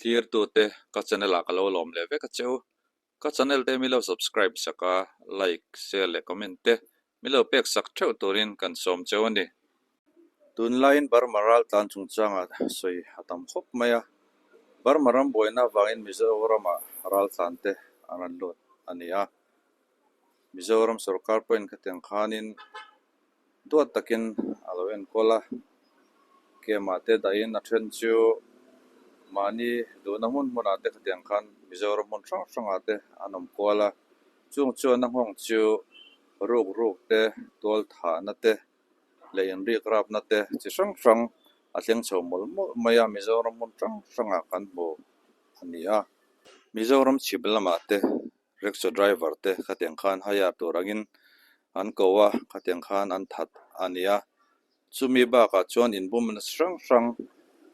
Thlirtute ka channel ah ka lo lawm leh vek a che u. Ka channel te milo subscribe sak a, like, share leh comment te milo pek sak theuh turin kan sawm cheu a ni. Tunlaiin Burma raltlan chungchangah sawi a tam khawp mai a, Burma ram buaina avangin Mizoramah raltlan te an rawn lut a ni a. Mizoram sorkar pawhin khatiang khanin duat takin a lo enkawl a, camp-ah te dahin a then chu mahni duhna hmun hmunah te khatiang khan Mizoram hmun hrang hrangah te an awm kual a, chung chuan a nghawng chu ruk ruk te, tual thahna te leh inrik rapna te chi hrang hrang a thleng chho mawlh mawlh mai a, Mizoram hmun hrang hrangah kan hmu a ni a. Mizoram chhip lamah te Rickshaw driver te khatiang khan hire tur angin an ko a, khatiang khan an that a ni a. Chumi bakah chuan inbumna chi hrang hrang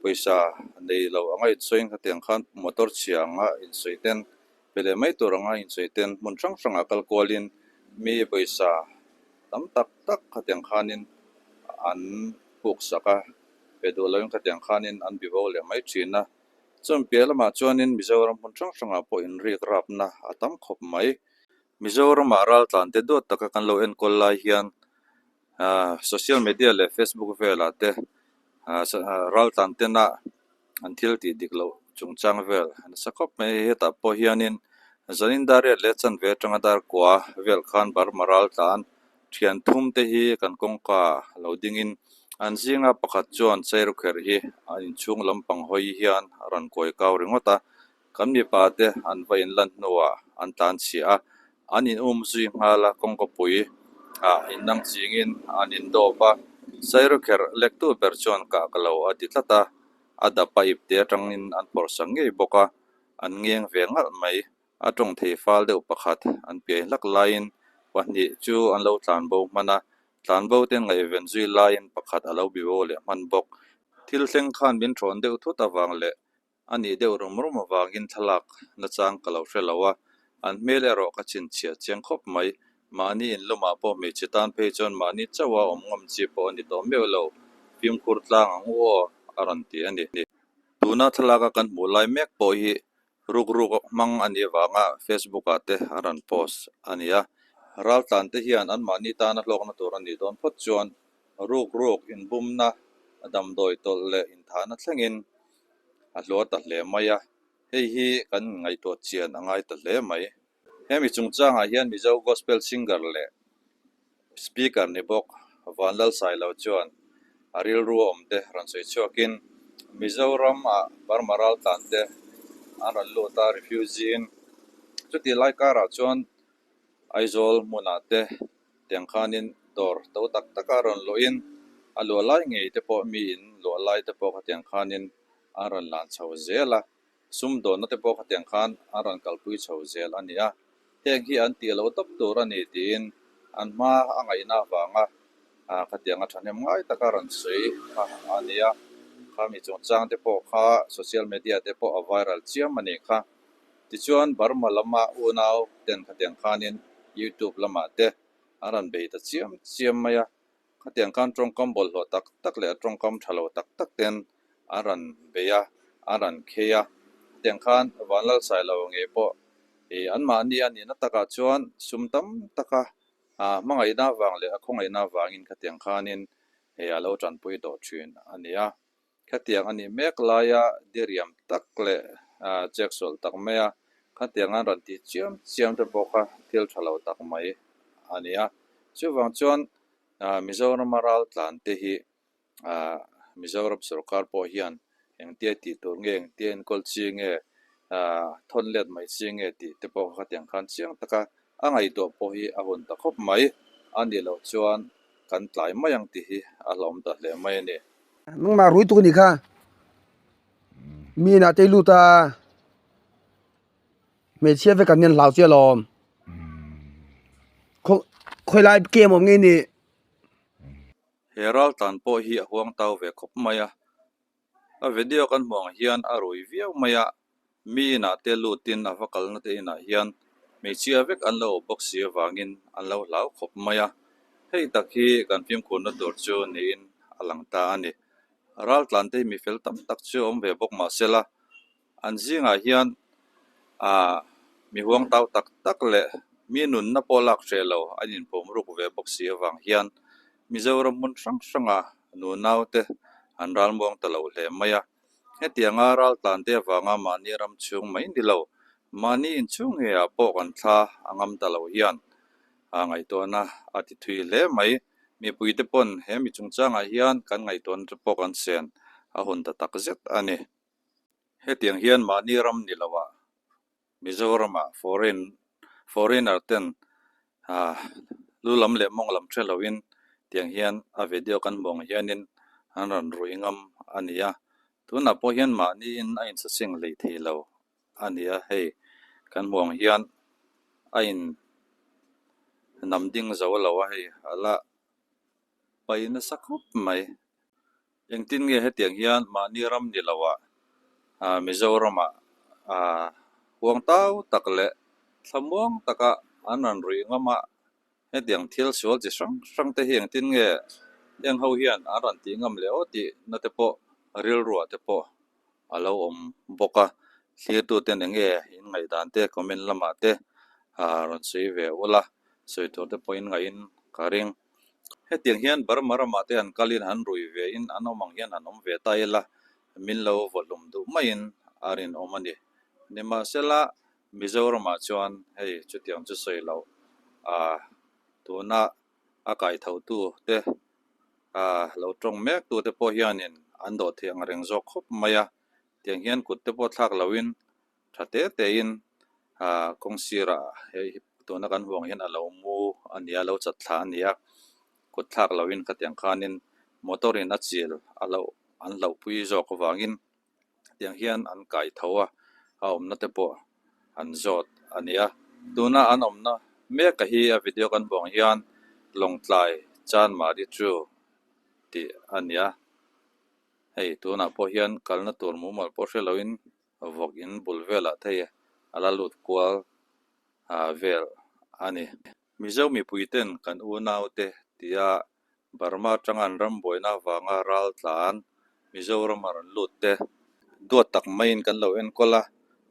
pawisa nei lo anga insawiin khatiang khan motor chhia anga insawi ten pe leh mai tur anga insawi ten hmun hrang hrangah kal kualin mi pawisa tam tak tak khatiang khanin an puk sak a, pe duh loin khatiang khanin an bibo leh mai thin a. Chuan piah lamah chuanin Mizoram hmun hrang hrangah pawh inrik rapna a tam khawp mai. Mizoramah raltlan te duat taka kan lo enkawl lai hian ahh social media leh facebook velah te ahh raltlan tena an thil tih dik loh chungchang vel a nasa khawp mai. Hetah pawh hianin zanin dar riat leh chanve atanga dar kua vel khan Burma raltlan Thian thum te hi kan kawngka lo dingin an zinga pakhat chuan Chairukherh hi a inchhung lampang hawi hian a rawn kawi kau ringawt a, kan mipa te an va inlan hnuah an tlan chhiah a, an in um zui nghal a, kawngkawpui ah innang chingin an indawp a, Chairukherh lektu ber chuan kah ka lo a ti tlat a, a dap a ipte atangin an phawrh sak ngei bawk a, an ngeng ve ngalh mai. A tawng thei fal deuh pakhat an piai hlak laiin pahnih chu an lo tlan bo hman a, tlan bo te ngaihven zui laiin pakhat a lo bi bo leh hman bawk. Thil thleng khan min thawn deuh thut avang leh a nih deuh rum rum avangin thlalak nachang ka lo hre lo a, an hmel erawh ka chhinchhiah chiang khawp mai. Mahni inlumah pawh hmeichhe tan phei chuan mahni chauha awm ngam chi pawh a ni tawh meuh lo, fimkhur tlang ang u aw a rawn ti a ni. Tuna thlalaka kan hmuh lai mek pawh hi Rukruk hmang a nih avanga Facebook ah te a rawn post a ni a. Raltlan te hian anmahni tana hlawkna tur a nih dawn phawt chuan rukruk inbumna, damdawi tawlh leh inthahna thlengin a hluar ta hle mai a. Hei hi kan ngaihtuah chian a ngai ta hle mai. Hemi chungchangah hian Mizo Gospel Singer leh Speaker ni bawk Vanlalsailo chuan a rilru a awmte rawn sawi chhuakin Mizoram ah Burma raltlan te an rawn lut a, refugee in. Chutih lai karah chuan Aizawl hmunah te tiang khanin dawr to tak taka rawn luahin a luah lai ngei te pawh mi in luah lai te pawh khatiang khanin an rawn lan chho zel a. Sumdawnna te pawh khatiang khan an rawn kalpui chho zel a ni a, heng hi an tih lo tawp tur a ni tiin an hma a ngaihna avanga khatianga thahnem ngai taka rawn sawi kha a ni a, khami chungchang te pawh kha social media te pawh a viral chiam a ni kha. Tichuan Burma lama unau ten khatiang khanin YouTube lamah te an rawn bei ta chiam chiam mai a, Khatiang khan tawngkam bawlhhlawh tak tak leh tawngkam tha lo tak tak ten an rawn bei a, an rawn khei a. Khatiang khan Vanlalsailo ngei pawh ih anmahni a nihna takah chuan sum tam taka hmangaihna avang leh a khawngaihna avangin khatiang khanin hei a lo tanpui tawh thin a ni a. Khatiang a nih mek laia diriam tak leh cheksual tak mai a, khatiang an rawn tih chiam chiam te pawh kha thil tha lo tak mai a ni a. Chuvang chuan Mizorama raltlan te hi Mizoram sorkar pawh hian engtia tih tur nge, engtia enkawl chi nge, thawn let mai chi nge tih te pawh khatiang khan chiang taka a ngaihtuah pawh hi a hun ta khawp mai. A nih loh chuan kan tlai mai ang tih hi a hlawm ta hle mai a ni. Nangmah rui tuk a nih kha. Mi inah te i lut a, hmeichhia vek an ni an hlau che alawm. Khaw khawi lai game awm nge i nih? He raltlan pawh hi a huang tau ve khawp mai a, a video kan hmuh ang hian a rui viau mai a, Mi inah te lutin a va kalna te inah hian hmeichhia vek an lo awm bawk si avangin an lo hlau khawp mai a, hei tak hi kan fimkhurna tur chu niin a lang ta a ni. Raltlan te hi mi fel tam tak chu awm ve bawk mahsela An zingah hian aah mi huang tau tak tak leh mi nunna pawh lak hreh lo an inpawm ruk ve bawk si avang hian Mizoram hmun hrang hranga nunau te an ralmuang ta lo hle mai a. Hetianga raltlan te avanga mahni ram chhung mai ni lo, mahni inchhung ngeiah pawh kan thla a ngam ta lo hian a ngaihtuahna a ti thui hle mai. Mipuite pawn he mi chungchangah hian kan ngaihtuahna te pawh kan sen a hun ta tak zet a ni. Hetiang hian mahni ram ni loah Mizoramah foreign foreigner ten lu lam leh mawng lam hre loin tiang hian a video kan hmuh ang hianin an rawn rui ngam a ni a. Tunah pawh hian mahniin a insaseng hlei thei lo a ni a, hei kan hmuh ang hian a in nam ding zo lo a hei a la pai nasa khawp mai. Engtin nge hetiang hian mahni ram ni loah Mizoramah huang tau tak leh thlamuang taka an rawn ruih ngam a, hetiang thil sual chi hrang hrang te hi engtin nge heng ho hian an rawn tih ngam leh aw tih na te pawh rilruah te pawh a lo awm bawk a. Thlirtuten eng nge in ngaihdan te comment lamah te rawn sawi ve ula, sawi tur te pawh in ngaihin ka ring. Hetiang hian Burma ramah te han kalin han rui ve in an awm ang hian han awm ve ta ila min lo vawhlum duh maiin a rinawm a ni. Nimahsela Mizoramah chuan hei chutiang chu sawi loh ah tuna a kaithotu te ah lo tawng mek tu te pawh hianin an dawh theih ang reng zawk khawp mai a, tiang hian kut te pawh thlak loin Tha te tein ah kawng sirah hei tuna kan huang hian a lo mu a nia a lo chat thla a ni a kut thlak loin khatiang khanin motor in a chil a loh an hlauhpui zawk avangin tiang hian an kai tho a a awmna te pawh an zawt a ni a tuna an awmna mek a hi a video kan huang hian Lawngtlai Chanmari chu tih a ni a hei tunah pawh hian kalna tur mumal pawh hre loin vawk in bul velah thei a la lut kual vel a ni. Mizo mipui ten kan unau te tia Burma atanga an ram buaina avanga ral tlan Mizoram a rawn lut te duat tak maiin kan lo enkawl a.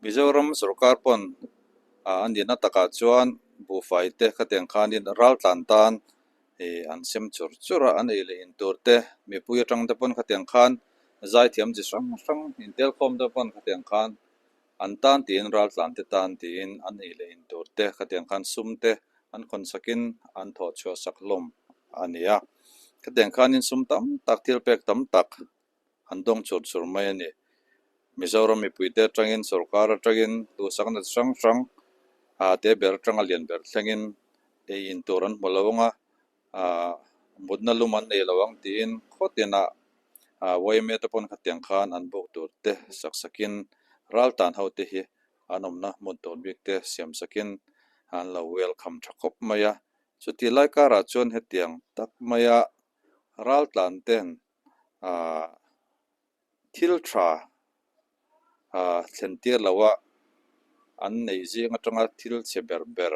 Mizoram sorkar pawn a nihna takah chuan buhfai te khatiang khanin ral tlan tan Hei an sem chur chur a, an ei leh in tur te, mipui atang te pawn khatiang khan zaithiam chi hrang hrang intelkhawm te pawn khatiang khan an tan tiin raltlan te tan tiin an ei leh in tur te khatiang khan sum te an khawn sakin an thawh chhuah sak hlawm a ni a. Khatiang khanin sum tam tak thil pek tam tak an dawng chur chur mai a ni. Mizoram mipuite atangin sorkar atangin duhsakna chi hrang hrang ah te ber atanga lian ber thlengin ei in tur an hmu lo ang a, ah mutna lum an nei lo ang tiin khaw tinah ah yma te pawn khatiang khan an buk tur te sak sakin ral tan ho te hi an awmna hmun tur bik te siam sakin an lo welcome tha khawp mai a. Chutih lai karah chuan hetiang tak maia ral tlan ten ah thil tha ah thlen tir lo a an neih zing atanga thil chhe ber ber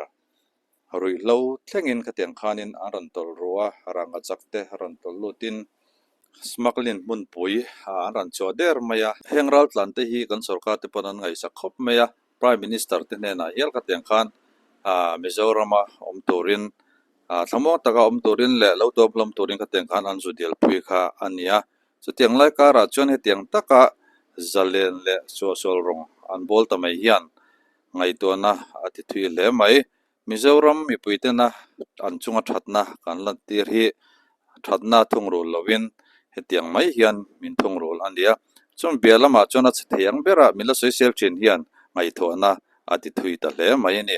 ruihhlo thlengin khatiang khanin an rawn tawlh ru a ranga chak te a rawn tawlh lutin smuggling hmunpui ah an rawn chhuah der mai a heng raltlan te hi kan sorkar te pawn an ngaihsak khawp mai a Prime Minister te hnenah hial khatiang khan ah Mizorama awm turin Ah thlamuang taka awm turin leh lo tuam hlawm turin khatiang khan an zu dilpui kha a ni a. Chutiang lai karah chuan hetiang taka zalen leh suahsual rawng an bawl ta mai hian ngaihtuahna a ti thui hle mai. Mizoram mipuitena an chunga thatna kan lantir hi thatna thungrul lovin hetiang mai hian min thungrul a ni a. Chumi piah lamah chuan a chhe thei ang bera min la sawisel thin hian ngaihtuahna a ti thui ta hle mai a ni.